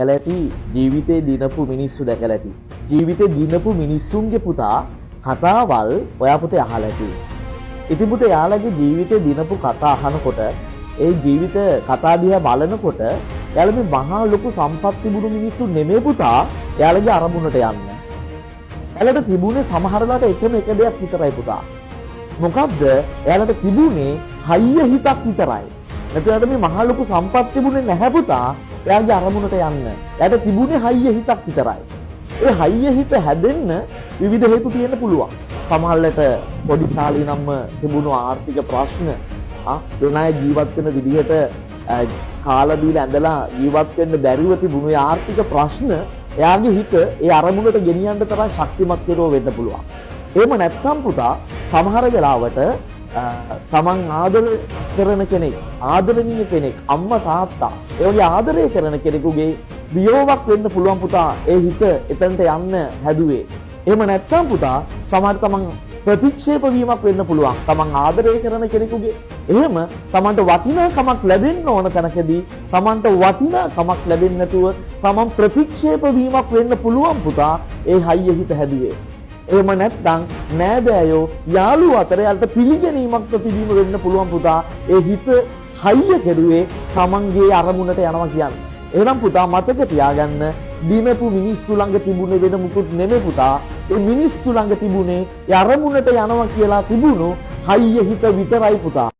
දැකලා ඇති, ජීවිතේ දිනපු මිනිස්සු දැකලා ඇති. ජීවිතේ දිනපු මිනිස්සුන්ගේ පුතා කතාවල් ඔයා පුතේ අහලා ඇති. ඉතින් පුතේ යාළගේ ජීවිතේ දිනපු කතා අහනකොට, ඒ ජීවිත කතා දිහා බලනකොට, එයාලා මේ මහා ලොකු සම්පත් තිබුණු මිනිස්සු නෙමෙයි පුතා එයාලගේ අරමුණට යන්න. එයාලට තිබුණේ සමහර වෙලාවට එකම එක දෙයක් විතරයි පුතා. මොකද්ද? එයාලට තිබුණේ හයිය හිතක් විතරයි. නැත්නම් එයාලට මේ මහා ලොකු සම්පත් තිබුණේ නැහැ පුතා එයාගේ අරමුණට යන්න. එයාට තිබුණේ හයිය හිතක් විතරයි. ඒ හයිය හිත හැදෙන්න විවිධ හේතු තියෙන්න පුළුවන්. සමහරවිට පොඩි කාලේ ඉඳන්ම තිබුණු ආර්ථික ප්‍රශ්න, වෙන අය ජීවත් වෙන විදිහට කාලා බීලා ඇඳලා ජීවත් වෙන්න බැරිව තිබුණු ඒ ආර්ථික ප්‍රශ්න එයාගේ හිත ඒ අරමුණට ගෙනියන්න තරම් ශක්තිමත් කෙරුව වෙන්න පුළුවන්. එහෙම නැත්නම් පුතා සමහර වෙලාවට තමන් ආදර කරන කෙනෙක්, ආදරණීය කෙනෙක්, අම්මා තාත්තා, ඒ වගේ ආදරය කරන කෙනෙකුගේ වියෝවක් වෙන්න පුළුවන් පුතා ඒ හිත එතනට යන්න හැදුවේ. එහෙම නැත්නම් පුතා සමහර තමන් ප්‍රතික්ෂේප වීමක් වෙන්න පුළුවන්. තමන් ආදරය කරන කෙනෙකුගේ එහෙම තමන්ට වටිනාකමක් ලැබෙන්න ඕන තැනකදී තමන්ට වටිනාකමක් ලැබෙන්නේ නැතුව තමන් ප්‍රතික්ෂේප වීමක් වෙන්න පුළුවන් පුතා ඒ හයිය හිත හැදුවේ. එහෙම නැත්නම් නෑදෑයෝ යාළුවෝ අතර යාලට පිළිගැනීමක් ප්‍රතිදීම වෙන්න පුළුවන් පුතා ඒ හිත හයිය කෙරුවේ තමන්ගේ අරමුණට යනවා කියන්නේ. එහෙනම් පුතා මතක තියාගන්න, දිනපු මිනිස්සු ළඟ තිබුණේ වෙන මුකුත් නෙමෙයි පුතා. ඒ මිනිස්සු ළඟ තිබුණේ ඒ අරමුණට යනවා කියලා තිබුණු හයිය හිත විතරයි පුතා.